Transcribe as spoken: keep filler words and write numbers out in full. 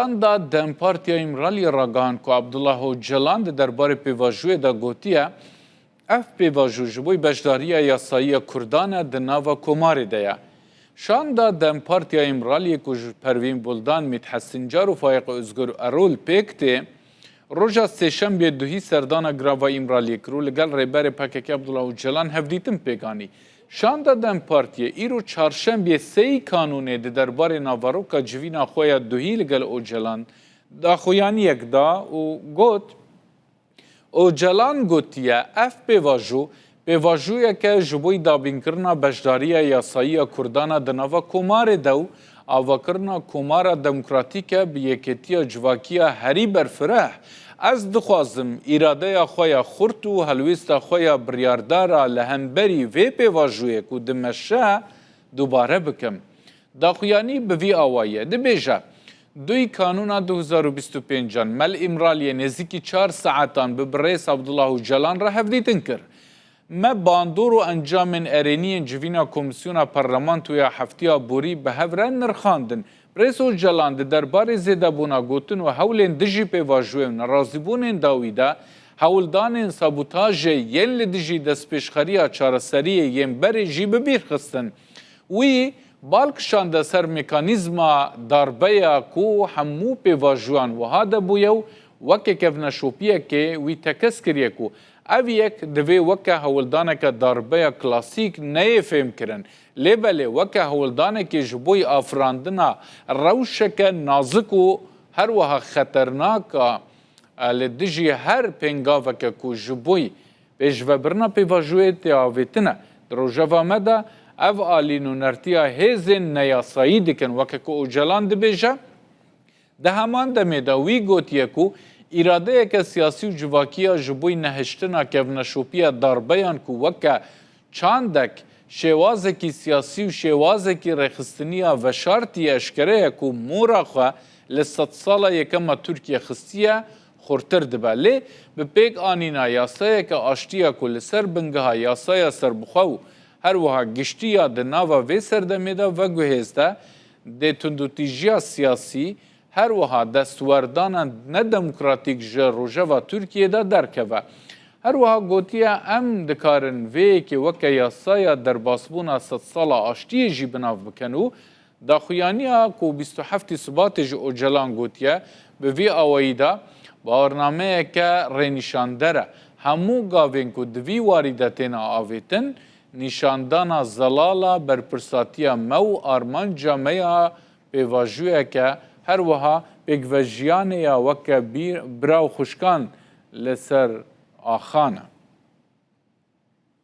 Da DEM Partiya Îmraliyê ragihand ku Abdullah Ocalan di derbarê pêvajoyê de gotiye, ev pêvajo ji bo beşdariya yasayî ya Kurdan e di nava komarê de ye. Şanda DEM Partiya Îmraliyê ku ji Pervîn Buldan, Mît Hesincar û Faîq Ozgur Erol pêk tê, roja Sêşembiyê duhî serdana girava Îmraliyê kir û li gel rêberê P K K Abdullah Ocalan hevdîtin pêk anî. Şanda DEM Partiyê îro çarşembiyê sêyî Kanûnê di derbarê naveroka civîna xwe ya duhî li gel Ocalan daxuyaniyek da û got, Ocalan gotiye, ev pêvajo, pêvajoyek e ji bo dabînkirina beşdariya yasayî ya Kurdan a di nava komarê de û avakirina komara demokratîk e bi yekêtiya civakî ya herî berfireh. Ez dixwazim îradeya xwe ya xurt û helwêsta xwe ya biryardar a li hemberî vê pêvajoyê ku dimeşe dubare bikim. Daxuyanî bi vî awayî ye. Dibêje, duyî Kanûna du hezar û bîst û pêncan me li Îmraliyê nêzîkî çar saetan bi birêz Abdullah Ocalan re hevdîtin kir. Me bandor û encamên erêniyên civîna Komîsyona Parlamentoya Heftiya Borî bi hev re nirxandin. Birêz Ocalan di derbarê zêdebûna gotin û hewlên dijî pêvajoyê û nerazîbûnên dawî de hewldanên sabotajê yên li dijî destpêşxeriya çareseriyê yên berê jî bi bîr xistin. Wî bal kişande ser mekanîzma darbeya ku hemû pêvajoyan wiha de bûye û weke kevneşopiyekê wî tekez kiriye ku ev yek divê weke hewldaneke darbeya klasîk neyê fêhmkirin, lê belê weke hewldanekê ji bo afirandina rewşeke nazik û her wiha xeternak a, e, li dijî her pêngaveke ku ji bo pêşvebirina pêvajoyê tê avêtine. Di rojeva me de ev alî nûnertiya hêzên neyasayî dikin, weke ku Ocalan dibêje. Di heman demê de wî gotiye ku îradeyeke siyasî û civakî ya ji bo nehiştina kevneşopiya darbeyan ku weke çandek şêwazekî siyasî û şêwazekî rêxistiniya veşartî eşkere ye ku mora xwe li sedsala yekema Tirkiye xistiye xurtir dibe. Lê bi pêk anîna yasayeke aştî ya ku li ser bingeha yasaya serbixwe û her wiha giştî ya di nava vê serdemê de veguhêzde, dê tundûtîjiya siyasî, her wiha destwerdana nedemokratîk ji rojeva Tirkiyê de derkeve. Her wiha gotiye, em dikarin vê yekê weke yasaya derbasbûna sedsala aştiyê jî bi nav bikin û daxuyaniya ku bîst û heftê Sibatê ji Ocalan gotiye, bi vî awayî de bawarnameyeke rênîşander e. Hemû gavên ku di vî warî de têne avêtin, nîşandana zelala berpirsatiya me û armanca me ya pêvajoyeke, her wiha pêkvejiyanê ya weke bîr, bira û xwişkan li ser axan e.